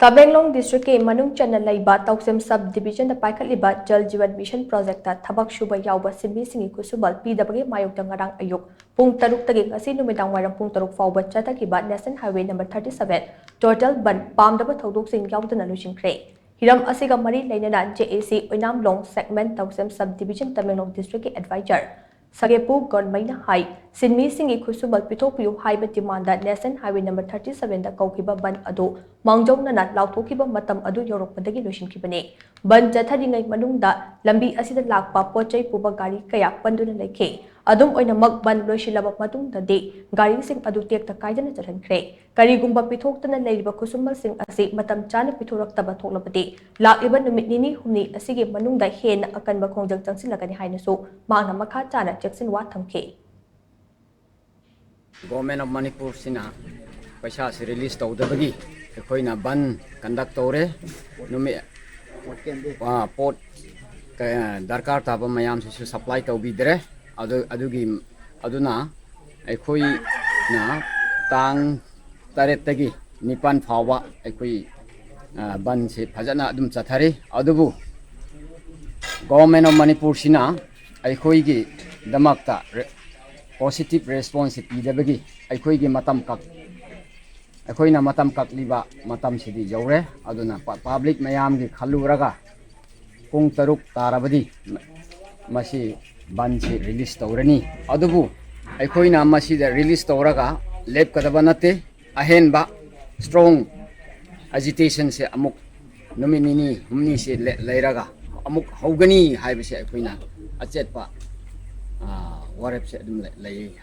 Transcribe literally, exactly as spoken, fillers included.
ꯇꯃꯦꯡꯂꯣꯡ ꯗꯤꯁꯇ꯭ꯔꯤꯛꯀꯤ ꯃꯅꯨꯡ ꯆꯟꯅ ꯂꯩꯕ ꯇꯧꯁꯦꯝ sub ꯗꯤꯕꯤꯖꯟꯗ ꯄꯥꯏꯈꯠꯂꯤꯕ Jal Jeevan mission project ꯊꯕꯛ ꯁꯨꯕ ꯌꯥꯎꯕ ꯁꯤꯟꯃꯤꯁꯤꯡꯒꯤ ꯈꯨꯠꯁꯨꯃꯜ ꯄꯤꯗꯕꯒꯤ ꯃꯥꯌꯣꯛꯇ ꯉꯔꯥꯡ ꯑꯌꯨꯛ ꯄꯨꯡ ꯇꯔꯨꯛꯇꯒꯤ ꯉꯁꯤ ꯅꯨꯃꯤꯗꯥꯡ ꯋꯥꯏꯔꯝ ꯄꯨꯡ ꯇꯔꯨꯛ ꯐꯥꯎꯕ ꯆꯠꯊꯈꯤꯕ national highway number thirty seven total bandh ꯄꯥꯝꯗꯕ ꯊꯧꯗꯣꯛꯁꯤꯡ ꯌꯥꯎꯗꯅ ꯂꯣꯏꯁꯤꯟꯈ꯭ꯔꯦ꯫ ꯍꯤꯔꯝ ꯑꯁꯤꯒ ꯃꯔꯤ ꯂꯩꯅꯅ ꯖꯦ ꯑꯦ ꯁꯤ ꯑꯣꯏꯅꯥꯝꯂꯣꯡ ꯁꯦꯒꯃꯦꯟ ꯇꯧꯁꯦꯝ ꯁꯕ ꯗꯤꯕꯤꯖꯟ ꯇꯃꯦꯡꯂꯣꯡ ꯗꯤꯁꯇ꯭ꯔꯤꯛꯀꯤ ꯑꯦꯗꯚꯥꯏꯖꯔ ꯁꯒꯦꯄꯨ ꯒꯣꯟꯃꯩꯅ ꯍꯥꯏ, ꯁꯤꯟꯃꯤꯁꯤꯡꯒꯤ ꯈꯨꯠꯁꯨꯃꯜ ꯄꯤꯊꯣꯛꯄꯤꯌꯨ ꯍꯥꯏꯕ demand national highway number thirty ꯁꯚꯦꯟꯗ ꯀꯧꯈꯤꯕ ꯕꯟ ꯑꯗꯨ ꯃꯥꯡꯖꯧꯅꯅ ꯂꯥꯎꯊꯣꯛꯈꯤꯕ ꯃꯇꯝ ꯑꯗꯨ ꯌꯧꯔꯛꯄꯗꯒꯤ ꯂꯣꯏꯁꯤꯟꯈꯤꯕꯅꯤ꯫ ꯕꯟ ꯆꯠꯊꯔꯤꯉꯩ ꯃꯅꯨꯡꯗ ꯂꯝꯕꯤ ꯑꯁꯤꯗ ꯂꯥꯛꯄ ꯄꯣꯠ ꯆꯩ ꯄꯨꯕ ꯒꯥꯔꯤ ꯀꯌꯥ ꯄꯟꯗꯨꯅ ꯂꯩꯈꯤ꯫ ꯑꯗꯨꯝ ꯑꯣꯏꯅꯃꯛ, ꯕꯟ ꯂꯣꯏꯁꯤꯜꯂꯕ ꯃꯇꯨꯡꯗꯗꯤ ꯒꯥꯔꯤꯁꯤꯡ ꯑꯗꯨ ꯇꯦꯛꯇ ꯀꯥꯏꯗꯅ ꯆꯠꯍꯟꯈ꯭ꯔꯦ꯫ ꯀꯔꯤꯒꯨꯝꯕ ꯄꯤꯊꯣꯛꯇꯅ ꯂꯩꯔꯤꯕ ꯈꯨꯠꯁꯨꯃꯜꯁꯤꯡ ꯑꯁꯤ ꯃꯇꯝ ꯆꯥꯅ ꯄꯤꯊꯣꯔꯛꯇꯕ ꯊꯣꯛꯂꯕꯗꯤ, ꯂꯥꯛꯂꯤꯕ ꯅꯨꯃꯤꯠ ꯅꯤꯅꯤ ꯍꯨꯝꯅꯤ ꯑꯁꯤꯒꯤ ꯃꯅꯨꯡꯗ ꯍꯦꯟꯅ ꯑꯀꯟꯕ ꯈꯣꯡꯖꯪ ꯆꯪꯁꯤꯜꯂꯒꯅꯤ ꯍꯥꯏꯅꯁꯨ ꯃꯍꯥꯛꯅ ꯃꯈꯥ ꯇꯥꯅ ꯆꯦꯛꯁꯤꯟꯋꯥ ꯊꯝꯈꯤ꯫ ꯒꯣꯔꯃꯦꯟ ꯑꯣꯐ ꯃꯅꯤꯄꯨꯔꯁꯤꯅ ꯄꯩꯁꯥꯁꯤ ꯔꯤꯂꯤꯁ ꯇꯧꯗꯕꯒꯤ ꯑꯩꯈꯣꯏꯅ ꯕꯟ ꯀꯟꯗꯛ ꯇꯧꯔꯦ꯫ ꯅꯨꯃꯤꯠ, ꯑ, ꯄꯣꯠ ꯀ-, ꯗꯔꯀꯥꯔ ꯇꯥꯕ ꯃꯌꯥꯝꯁꯤꯁꯨ ꯁꯄ꯭ꯂꯥꯏ ꯇꯧꯕꯤꯗ꯭ꯔꯦ꯫ ꯑꯗꯨ, ꯑꯗꯨꯒꯤ, ꯑꯗꯨꯅ ꯑꯩꯈꯣꯏꯅ ꯇꯥꯡ ꯇꯔꯦꯠꯇꯒꯤ ꯅꯤꯄꯥꯟ ꯐꯥꯎꯕ ꯑꯩꯈꯣꯏ, ꯑ, ꯕꯟꯁꯤ ꯐꯖꯅ ꯑꯗꯨꯝ ꯆꯠꯊꯔꯤ꯫ ꯑꯗꯨꯕꯨ ꯒꯣꯔꯃꯦꯟ ꯑꯣꯐ ꯃꯅꯤꯄꯨꯔꯁꯤꯅ ꯑꯩꯈꯣꯏꯒꯤꯗꯃꯛꯇ ꯔꯦ-, ꯄꯣꯖꯤꯇꯤꯚ ꯔꯦꯁꯄꯣꯟꯁꯁꯤ ꯄꯤꯗꯕꯒꯤ ꯑꯩꯈꯣꯏꯒꯤ ꯃꯇꯝ ꯀꯛ-, ꯑꯩꯈꯣꯏꯅ ꯃꯇꯝ ꯀꯛꯂꯤꯕ ꯃꯇꯝꯁꯤꯗꯤ ꯌꯧꯔꯦ꯫ ꯑꯗꯨꯅ ꯄ-, ꯄꯕ꯭ꯂꯤꯛ ꯃꯌꯥꯝꯒꯤ ꯈꯜꯂꯨꯔꯒ ꯄꯨꯡ ꯇꯔꯨꯛ ꯇꯥꯔꯕꯗꯤ ꯃ-, ꯃꯁꯤ ꯕꯟꯁꯤ ꯔꯤꯂꯤꯁ ꯇꯧꯔꯅꯤ꯫ ꯑꯗꯨꯕꯨ ꯑꯩꯈꯣꯏꯅ ꯃꯁꯤꯗ ꯔꯤꯂꯤꯁ ꯇꯧꯔꯒ ꯂꯦꯞꯀꯗꯕ ꯅꯠꯇꯦ꯫ ꯑꯍꯦꯟꯕ ꯏꯁꯇ꯭ꯔꯣꯡ ꯑꯦꯖꯤꯇꯦꯁꯟꯁꯦ ꯑꯃꯨꯛ ꯅꯨꯃꯤꯠ ꯅꯤꯅꯤ ꯍꯨꯝꯅꯤꯁꯦ ꯂꯦ-, ꯂꯩꯔꯒ ꯑꯃꯨꯛ ꯍꯧꯒꯅꯤ ꯍꯥꯏꯕꯁꯦ ꯑꯩꯈꯣꯏꯅ ꯑꯆꯦꯠꯄ, ꯑ, ꯋꯥꯔꯦꯞꯁꯦ ꯑꯗꯨꯝ ꯂꯩ, ꯂꯩ꯫